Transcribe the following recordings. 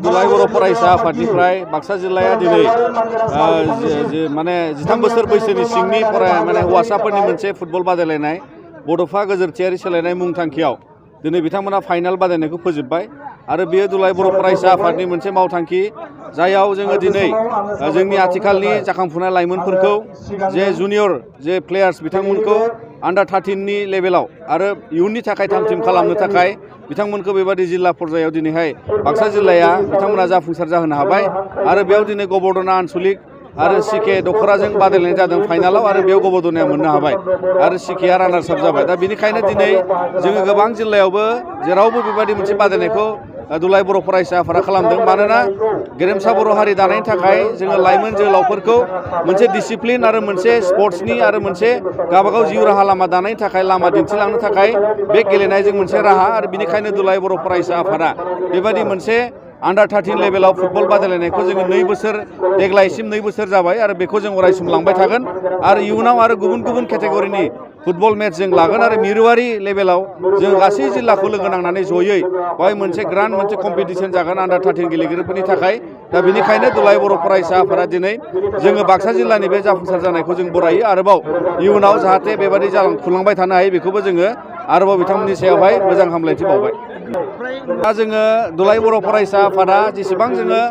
दुलाय बर' फरायसा आफादनिफ्राय बाक्सा जिल्लाया दिनै माने 13 बोसोर बैसोनि सिंनि माने हौवासाफोरनि मोनसे फुटबल बादायलायनाय बड'फा गोजोरथियारि सोलायनाय मुं थांखियाव दिनै बिथांमोना फाइनाल बादायनायखौ फोजोबबाय आरो बेयो दुलाय बर' फरायसा आफादनि मोनसे मावथांखि जायाव जोङो दिनै जोंनि आथिखालनि जाखांफुनाय लाइमोनफोरखौ जे जुनियर जे प्लेयार्स बिथांमोनखौ आन्डार 13 नि लेभेलाव आरो इयुननि थाखाय थाम-थिम खालामनो थाखाय बिथांमोनखौ बेबादि जिल्ला पर्यायाव दिनैहाय बाक्सा जिल्लाया बिथांमोना जाफुंसार जाहोनो हाबाय आरो बेयाव दिनै गबर्धना आनसलिक आरो सिके दखराजों बादायलायनाय जादों फाइनालाव आरो बेयाव गबर्धनाया मोननो हाबाय आरो सिकेया रानार्स आप जाबाय। दा बेनिखायनो दिनै जोङो गोबां जिल्लायावबो जेरावबो बेबायदि मोनसे बादायनायखौ दुलाय बर' फरायसा आफादा खालामदों। मानोना गेरेमसा बर' हारि दानायनि थाखाय जोङो लाइमोन जोहोलावफोरखौ मोनसे डिसिप्लिन आरो मोनसे स्पर्ट्सनि आरो मोनसे गावबागाव जिउ राहा लामा दानायनि थाखाय लामा दिन्थिलांनो थाखाय बे गेलेनायजों मोनसे राहा आरो बेनिखायनो दुलाय बर' फरायसा आफादा बेबायदि मोनसे आन्डार 13 लेभेलाव फुटबल बादायलायनायखौ जोङो देग्लायसिम 2 बोसोर जाबाय आरो बेखौ जों अरायसम लांबाय थागोन आरो इयुनाव आरो गुबुन गुबुन केटेगरिनि फुटबल मेच जों लागोन आरो मिरुआरि लेभेलाव जों गासै जिल्लाखौ लोगो नांनानै जयै बेवहाय मोनसे ग्रान्ड मोनसे कम्पिटिसन जागोन आन्डार 13 गेलेगिरिफोरनि थाखाय। दा बेनिखायनो दुलाय बर' फरायसा आफादा दिनै जोङो बाक्सा जिल्लानि बे जाफुंसार जानायखौ जों बरायो आरोबाव इयुनाव जाहाथे बेबादि खुंलांबाय थानो हायो बेखौबो जोङो आरोबाव बिथांमोननि सायावहाय मोजां हामलायथि बावबाय। दा जोङो दुलाय बर' फरायसा आफादा जेसेबां जोङो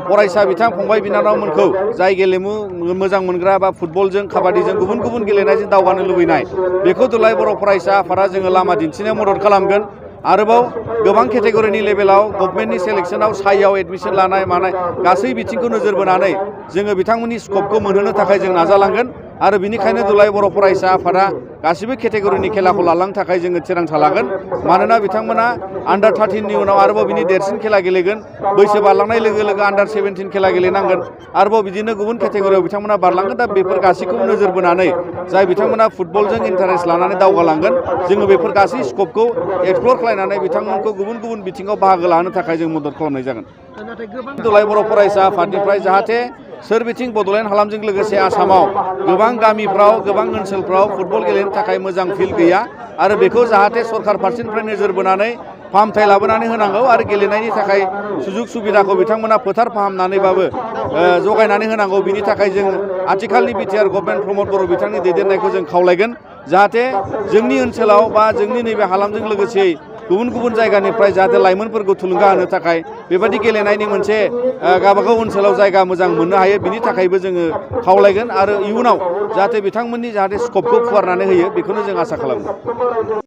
फरायसा बिथां फंबाय बिनानावमोनखौ जाय गेलेमु मोजां मोनग्रा बा फुटबलजों काबादिजों गुबुन गुबुन गेलेनायजों दावगानो लुबैनाय बेखौ दुलाय बर' फरायसा आफादा जोङो लामा दिन्थिनायाव मदद खालामगोन। आरोबाव गोबां केटेगरिनि लेभेलाव गभर्नमेन्टनि सेलेक्सनाव साइआव एडमिसन लानाय मानाय गासै बिथिंखौ नोजोर बोनानै जोङो बिथांमोननि स्कपखौ मोनहोनो थाखाय जों नाजालांगोन आरो बिनिखायनो दुलाय बर' फरायसा आफादा गासिबो केटेगरिनि खेलाखौ लालांनो थाखाय जोङो थिरांथा लागोन। मानोना बिथांमोना आन्डार 13 नि उनाव आरोबाव बिनि देरसिन खेला गेलेगोन, बैसो बारलांनाय लोगो लोगो आन्डार 17 खेला गेलेनांगोन, आरोबाव बिदिनो गुबुन केटेगरियाव बिथांमोना बारलांगोन। दा बेफोर गासैखौबो नोजोर बोनानै जाय बिथांमोना फुटबलजों इन्टारेस्ट लानानै दावगालांगोन जोङो बेफोर गासै स्कपखौ एक्सप्लर खालामनानै बिथांमोनखौ गुबुन गुबुन बिथिङाव बाहागो लानो थाखाय जों मदद खालामनाय जागोन। दुलाय बर' फरायसा आफादनिफ्राय जाहाथे सोरबिथिं बड'लेण्ड हालामजों लोगोसे आसामाव गोबां गामिफ्राव गोबां ओनसोलफ्राव फुटबल गेलेनो थाखाय मोजां फिल्ड गैया आरो बेखौ जाहाथे सरकार फारसेनिफ्राय नोजोर बोनानै फाहामथाय लाबोनानै होनांगौ आरो गेलेनायनि थाखाय सुजुग सुबिदाखौ बिथांमोना फोथार फाहामनानैबाबो जगायनानै होनांगौ। बिनि थाखाय जों आथिखालनि बिटिआर गभर्नमेन्ट प्रमद बर' बिथांनि दैदेननायखौ जों खावलायगोन जाहाथे जोंनि ओनसोलाव बा जोंनि नैबे हालामजों लोगोसे गुबुन गुबुन जायगानिफ्राय जाहाथे लाइमोनफोरखौ थुलुंगा होनो थाखाय बेबायदि गेलेनायनि मोनसे गावबागाव ओनसोलाव जायगा मोजां मोननो हायो बिनि थाखायबो जोङो खावलायगोन आरो इयुनाव जाहाथे बिथांमोननि जाहाथे स्कपखौ फुवारनानै होयो बेखौनो जों आसा खालामो।